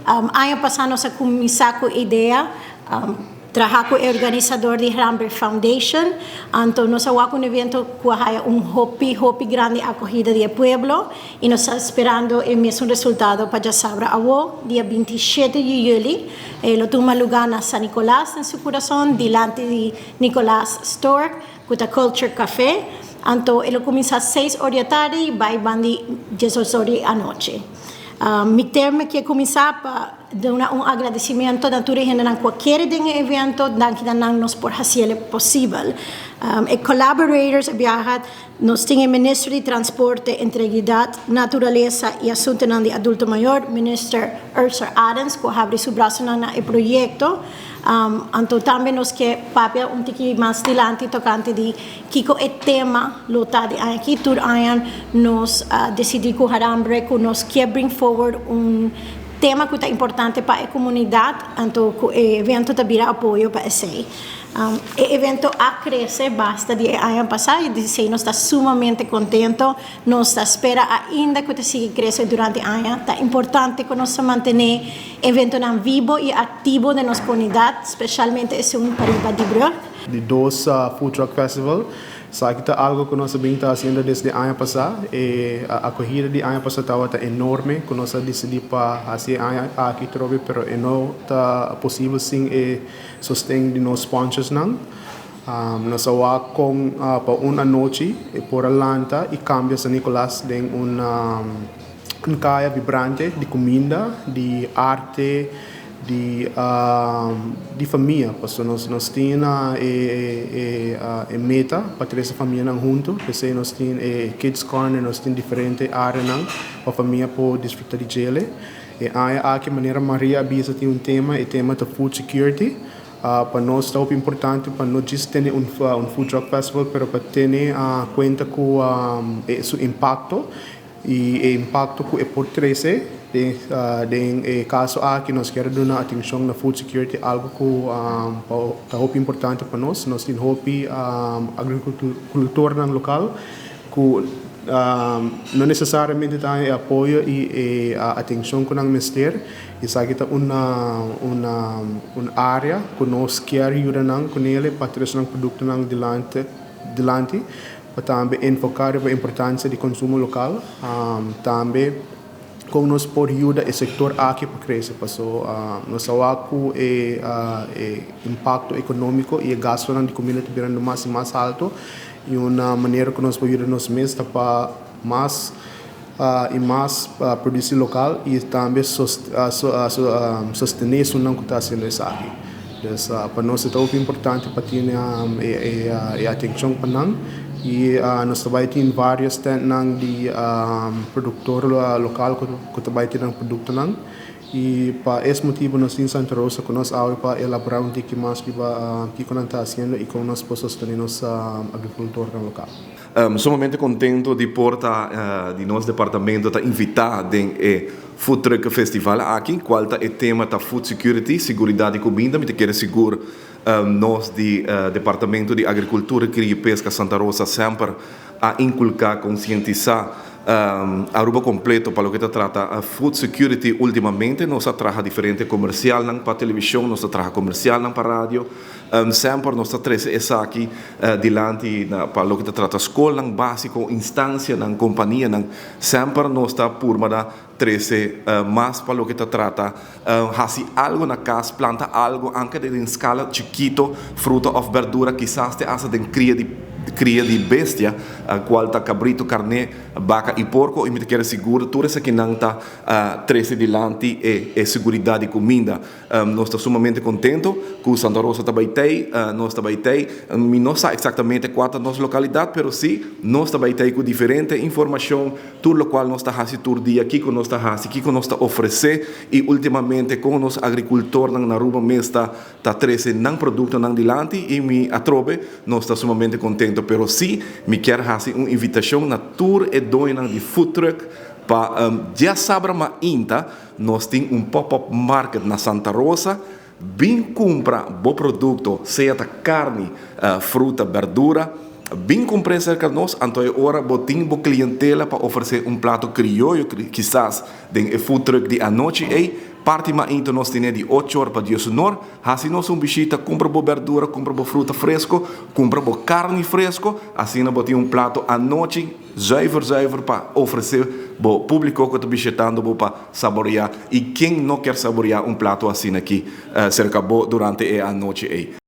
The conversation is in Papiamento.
Aña pasa nos a cuminsa cu e idea, traha cu e organisador di Harambee Foundation, anto nos a wak un evento cu a haya un hopi hopi grandi acogida di e pueblo y nos ta sperando e mesun resultado pa djasabra awo, dia 27 di juli. E lo tuma luga na San Nicolas den su curason, dilanti di Nicolas Store, cu ta Culture Café. Anto e lo cuminsa 6 or di atardi y bay bandi 12 or di anochi. Mi terme kier cuminsa pa duna un agradecimento na tur e hendenan cu a kere den e evento, danki na nan nos por haciele posibel. E collaborators a biaha, nos tin e Minister di Transporte, Integridad, Naturalesa y Asuntonan di Adulto Mayor, Minister Ursula Arends, cu a habri su brasonan na e proyecto. Anto tambe nos ke papia un tiki mas dilanti tocante di kico e tema lo ta di aña aki. Tur aña nos a decidi cu Harambre cu nos kier bring forward un tema cu ta importante pa e comunidad, anto cu e evento ta bira apoyo pa esey. E evento a crece basta di e aña pasa y di esey nos ta sumamente contento. Nos ta spera ainda cu ta sigui crece durante aña. Ta importante cu nos ta mantene eventonan vivo y activo den nos comunidad, specialmente esun pariba di brug. Di dos Food Truck Festival. Esaki ta algo cu nos a bin ta haciendo desde aña pasa. E acogida di aña pasa tabata enorme cu nos a dicidi pa haci e aña aki trobe, pero e no ta posibel sin e sosten di nos sponsorsnan. Nos a wak con pa un anochi e por a lanta y cambia San Nicolas den un caya vibrante di cuminda, di arte, di famia, pasobra nos tin e meta pa trece famianan hunto. P'esey nos tin e Kids Corner, nos tin diferente areanan pa famia por disfruta di djele. E aña aki, manera Maria a bisa, tin un tema, e tema ta food security. Pa nos ta hopi importante pa no djis tene un food truck festival, pero pa tene cuenta cu su impacto y e impacto cu e por trece. Den e caso aki nos kier duna atencion na food security, algo cu ta hopi importante pa nos. Nos tin hopi agricultornan local cu no necesariamente ta e apoyo y e atencion cu nan mester. Esaki ta un area cu nos kier yuda nan cu nele pa trece nan productonan dilanti, pa tambe enfoca riba importancia di consumo local, tambe con nos por yuda e sector aki pa crece, paso nos a wak cu e impacto economico y e gastonan di comida ta birando mas y mas alto, y un manera cu nos por yuda nos mes ta pa mas y mas produci local y tambe sostene esunnan cu ta haciendo esaki. Dus pa nos e ta hopi importante pa tin e atencion pa nan y nos ta bay tin varios standnan di productor local cu ta bay tin nan productonan, y pa es motibo nos tin Santa Rosa cu nos awe pa elabora un tiki mas riba kico nan ta haciendo y con nos por sostene nos agricultornan local. Sumamente contento di por ta di nos departamento ta invita den e Food Truck Festival aki, cual ta e tema ta Food Security, siguridad di cuminda. Mi ta kere sigur nos di Departamento di Agricultura, Cria y Pesca Santa Rosa semper a inculca, concientisa Aruba completo pa loke ta trata food security. Ultimamente nos a traha diferente comercialnan pa television, nos a traha comercialnan pa radio. Semper nos ta trece esaki dilanti pa loke ta trata scolnan basico, instancianan, companianan. Semper nos ta purba na trece mas pa loke ta trata haci algo na cas, planta algo, anke den scala chikito, fruta of berdura, kisas te hasta den cria di bestia, cual ta cabrito, carne, baca y porco. Y mi ta kere sigur tur esakinan ta trece dilanti e seguridad di cuminda. Nos ta sumamente contento cu Santa Rosa ta bay tey, nos ta bay tey. Mi no sa exactamente cua ta nos localidad, pero si nos ta bay tey cu diferente informacion, tur locual nos ta haci tur dia, kico nos ta haci, kico nos ta ofrece y ultimamente con nos agricultornan na Aruba mes ta trece nan productonan dilanti, y mi atrobe nos ta sumamente contento. Pero si mi kier haci un invitacion na tur e doñonan di food truck pa diasabra mainta nos tin un pop-up market na Santa Rosa. Bin cumpra bo producto, sea ta carni, fruta, berdura. Bin cumpra cerca nos, anto e ora bo tin bo clientela pa ofrece un plato crioyo, kisas den e food truck di anochi ey. Parti mainta nos tin di 8 or pa 10 or. Hasi nos un bishita, cumpra bo berdura, cumpra bo fruta fresco, cumpra bo carni fresco, asina bo tin un plato anochi zuiver zuiver pa ofrece bo publico cu ta bishitando bo pa saborea. Y ken no kier saborea un plato asina aki cerca bo durante e anochi ey?